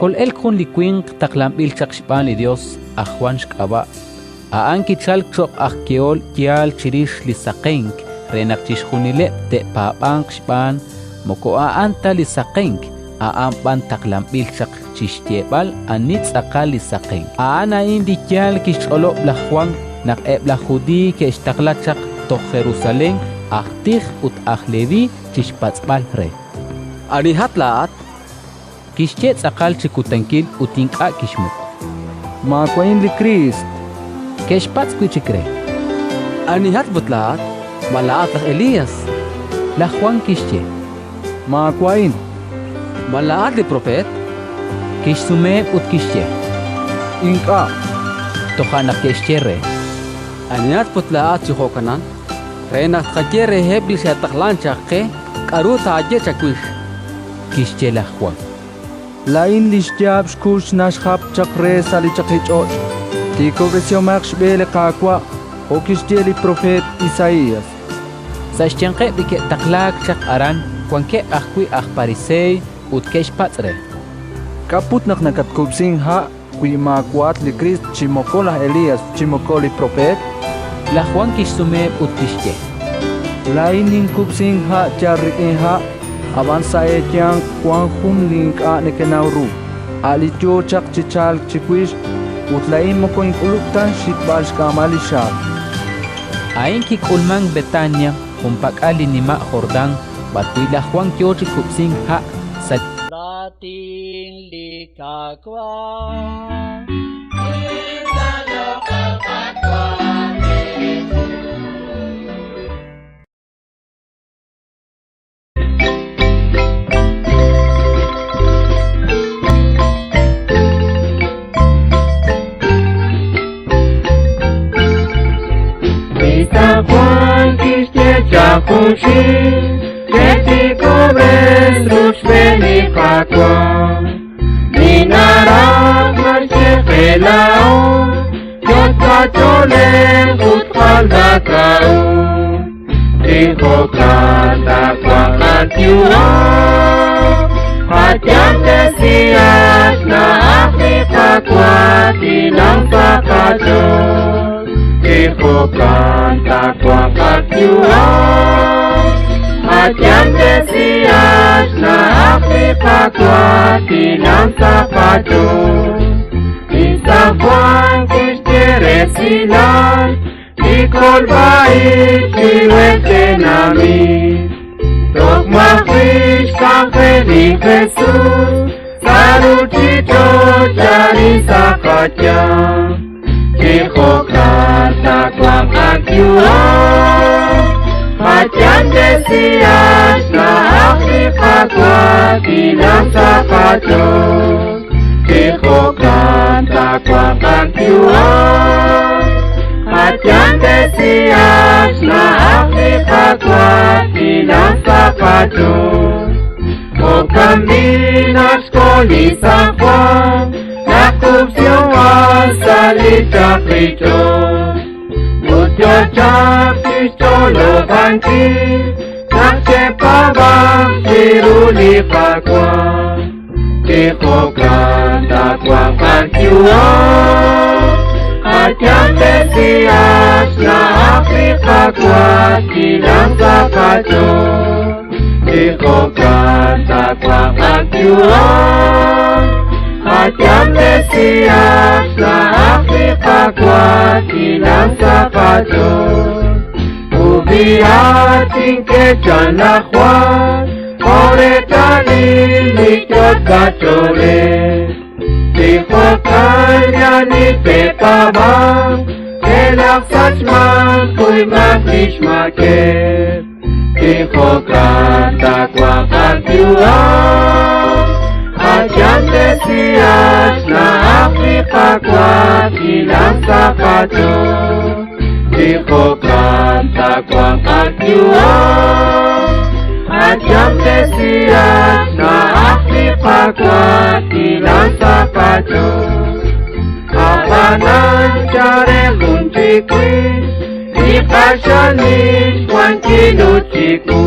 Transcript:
Kol'elk jun li winq taqlanb'il chaq xb'aan li Yos, aj Jwan xk'ab'a'. A'an kichalk cho'q aj yehol yaal chirix li saqenk re naq chixjunileb' te'paab'anq xb'aan. Moko a'an ta li saqenk, a'an b'an taqlanb'il chaq chi xyeeb'al ani tz'aqal li saqenk. A'an a'in li yaal kixch'olob' laj Jwan naq eb' laj Judiiy ke'xtaqla chaq toj Jerusalén aj tij ut aj Leví chi xpatz'b'al re: Anihat laa'at? Kixye tz'aqal chi kutankil ut ink'a' kixmuq: Maawa'in li Kriist. Ke'xpatz' wi' chik re: Anihat put laa'at? Ma laa'at laj Elías? Laj Jwan kixye: Maawa'in. Ma laa'at li propeet? Kixsumeheb' ut kixye: Ink'a'. Toja' naq ke'xye re: Anihat put laa'at chi jo'kanan? Re naq tqaye reheb' li xe'taqlank chaq qe k'aru taaye chawix. Kixye laj Jwan: Laa'in li xyaab' xkux naxjap chaq re sa' li chaqich'och': «Tiikob'resihomaq xb'e li Qaawa'», jo' kixye li propeet Isaías. Sa' xyanqeb' li ke'taqlaak chaq aran wankeb' ajwi' aj Pariseey ut ke'xpatz' re: K'a' put naq nakatkub'sink ha' wi maawa'at li Kriist chi moko laj Elías chi moko li propeet? Laj Jwan kixsumeheb' ut kixye: Laa'in ninkub'sink ha' yal rik'in ha', ab'an sa' eeyanq wank jun li ink'a' nekenaw ru, a' li yo chaq chi chalk chiwix, ut laa'in moko ink'ulub' ta xhitb'al xk'aamal li xxaab'. A'in kik'ulmank Betania, junpak'al li nima' Jordán, b'arwi' laj Jwan yo chi kub'sink ha' sa' Raatin li Qaawa'. Li San Juan kixye chaq junxil, Chetikob'res ruxb'een li Qaawa'. Li naraj naxye qe laa'o, yotz' qach'oolej ut jalb'a k'a'ut. Chi jo'kan taawanq qayu'am, qayamtesihaq xna'aj li Qaawa' tilanq sa' qach'ool. Chi jo'kan taawanq qayu'am, qayamtesihaq xna'aj li Qaawa' tilanq sa' qach'ool. Li San Juan kixye resilal li kolb'a-ib' chiruheb' tenamit. Toj maji' xk'anjel li Jesus sa' ruuchich'och' arin sa' qayanq. Chi jo'kan taawanq qayu'am, qayamtesihaq xna'aj li Qaawa' tilanq sa' qach'ool. Chi jo'kan taawanq qayu'am, qayamtesihaq xna'aj li Qaawa' tilanq sa' qach'ool. Jo'kan b'i' naq xk'ol li San Juan, naq kub'sihom ha' sa' li chaqich'och'. Ut yo chaq chixch'olob'ankil naq che'paab'anq chiru li Qaawa'. Chi jo'kan taawanq qayu'am, qayamtesihaq xna'aj li Qaawa' tilanq sa' qach'ool. Chi jo'kan taawanq qayu'am, qayamtesihaq xna'aj li Qaawa' tilanq sa' qach'ool. Ubihat tinkechan laj Juan, jo' reetalil li yot'b'ach'oolej. Chi jo'kan li ani te'paab'anq, te'laj sachmanq kuymaq lix maakeb'. Chi jo'kan taawanq qayu'am, qayamtesihaq xna'aj li Qaawa' tilanq sa' qach'ool. Chi jo'kan taawanq qayu'am, qayamtesihaq xna'aj li Qaawa' tilanq sa' qach'ool. Ab'anan chalen jun chiwix, li q'axal nim xwankil ut chiwu.